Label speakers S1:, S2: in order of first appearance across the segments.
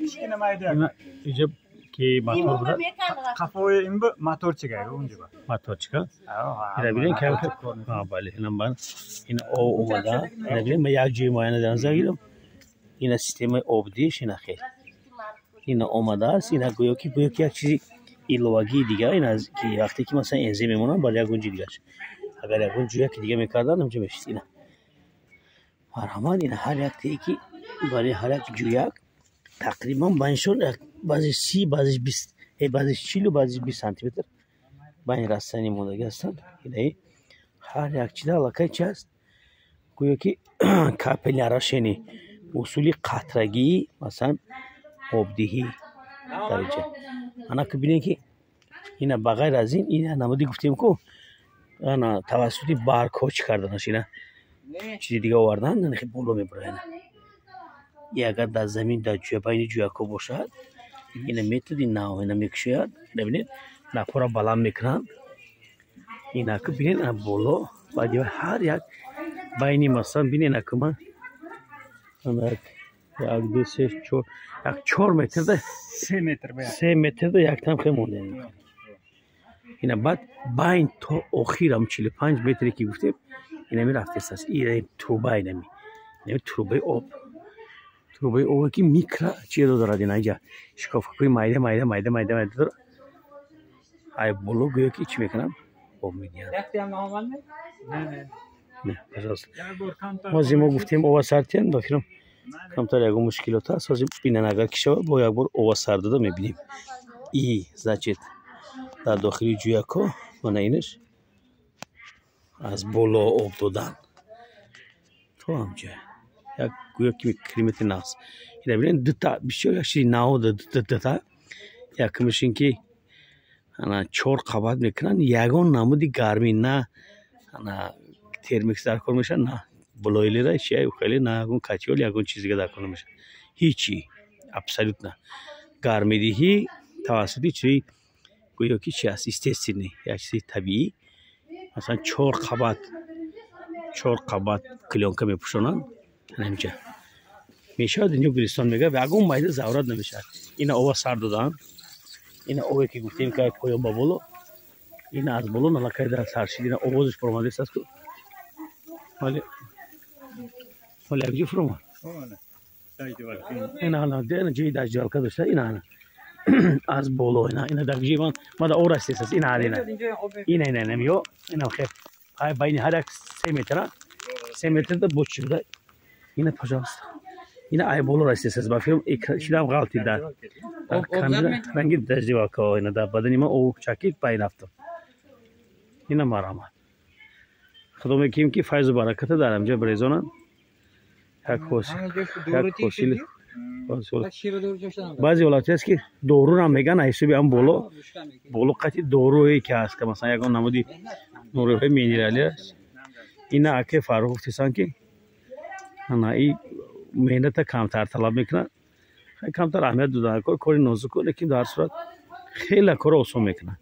S1: Иҷа ки мотор буда.
S2: Қафои ин бу моторчика унҷа ба.
S1: Моторчика. Ина бинед, бале, ина ман ина об омада. Ина бинед, ман як ҷои муайяна дар назар гирам. Ина системаи обдиҳиш, ина хел. Ина омадааст, ина гӯё ки як чизи иловагии дигар, ина ки вақте ки масалан энзим мемонанд, бар ягон ҷои дигараш. Агар ягон ҷояки дига мекарданд, ҳамҷо мешид. Ина марҳамат, ина ҳар яктае ки барои ҳар як ҷӯяк тақрибан байншон баъзеш 30, баъзеш 20, баъзеш 40, баъзеш 20 сантиметр байни растанӣ мондагӣ ҳастанд. Инаи ҳар як чида аллакай чи аст, гӯё ки капельное орошение, усули қатрагии, масалан, обдиҳӣ дар инҷа. Ана ки бинед, ки ина ба ғайр аз ин, ина намуди гуфтем ку, ана тавассути баргҳо чӣ карданаш, ина чизи дига овардан, ина боло мебурад. И агар дар замин, дар ҷӯя, байни ҷӯякҳо бошад, ина методи нав ина мекушояд. Ина бинед, напора баланд мекунанд. Инаку бинед, ина боло баъди ҳар як байни, масалан, бинед, аку ман як, ду, се, чор, як 4 метрда,
S2: 3 метр.
S1: 3 метрда яктам хел монда. Ина баъд байн то охирам 45 метре ки гуфтем, инами рафтест. Ина труба, инами трубаи об, трубаи обе ки микро чизо дорад. Ина инҷа шикофакҳои майда майда майда майда майда дорад. Ай боло гӯё ки чӣ мекунам, об медиҳанд. Не, пожалуйста. Ҳозир мо гуфтем, ова сартиям, ба фикрам, камтар ягон мушкилот ҳаст. Ҳозир бинан, агар ки шавад, бо як бор ова сар дода мебинем. И значит, дар дохили ҷӯякҳо, мана инаш аз боло об додан то ҳамҷа як гӯё ки километри нағз. Ина бинед, дута бисёр як чизи нав, дута. Якумаш ин ки ана чор қабат мекунанд, ягон намуди гармӣ на, ана термикс дар кор мешавад, на бойлера чи хеле, на ягон котёл, ягон чиз дига дар кор намешавад, ҳичи, абсолютно. Гармидиҳӣ тавассути чизи гӯё ки чи аст, естественный, як чизи табиӣ. Масалан, чор қабат, чор қабат плёнка мепӯшонанд. Ҳаминҷа мешавад, инҷо гулистон мегӯяд, ягон майда зарурат намешавад. Ина ова сар доданд. Ина ове ки гуфтем, ки поён ба боло, ина аз боло налакай дар саршид, ина овозаш фуромадааст ку. Вале якҷо фуромад. Ина ана ҷои дождевалка дошта, ина ана аз боло, ина ина дар ҷои ман мада об расидааст. Ина ина ина ина ина ё ина хел байни ҳар як 3 метра, 3 метрда боч шуда. Ина, пожалуйста, ина ай боло расидааст. Ба филм шидам ғалти дар камера ранги дождевалка, ина дар бадани ман об чакид, байн афтод. Ина марҳамат, худо мекунем, ки файзу бараката дар ҳамҷа бирезонанд, як ҳосили. Баъзе ҳолате аст, ки дорурам меган, ҳисоби ҳам боло боло қати доруе ки ҳаст, ки масалан ягон намуди нуриҳои минералӣ аст. Ина аке Фаррух гуфтесанд, ки ана и меҳната камтар талаб мекунад, камтар аҳамият додан кор, кори нозуку, лекин дар сурат хеле корро осон мекунад.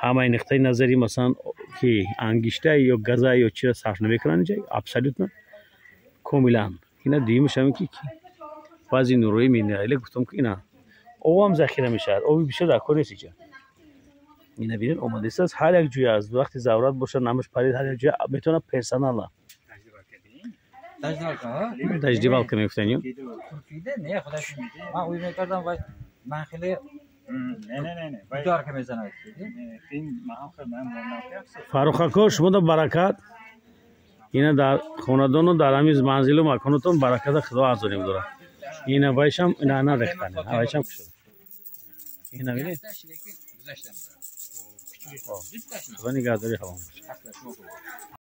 S1: Ҳамаи нуқтаи назари, масалан, ки ангишта ё газа ё чиро сарф намекунанд инҷа, абсолютно, комилан. Ина дуюмаш ҳамин ки баъзе нурҳои минералӣ гуфтам, ки ина обам захира мешавад, оби бисёр дар кор нест инҷа. Ина бинед, омадааст ҳар як ҷӯя аст, вақти зарурат бошад, намаш парид, ҳар як ҷӯя метавонад персонала дождевалка мегуфтанд ё.
S3: Не, худаш ман ӯй мекардам, вай ман хеле ударка мезанад.
S1: Фаррух ако, шумода баракат, ина дар хонадону дар ҳамин манзилу маконатон бараката Худо арзонӣ дорад. Ина вайшам, ина нарехтан, вайшам кушод. Ина бинед, Худо нигаҳдори ҳамон бошад.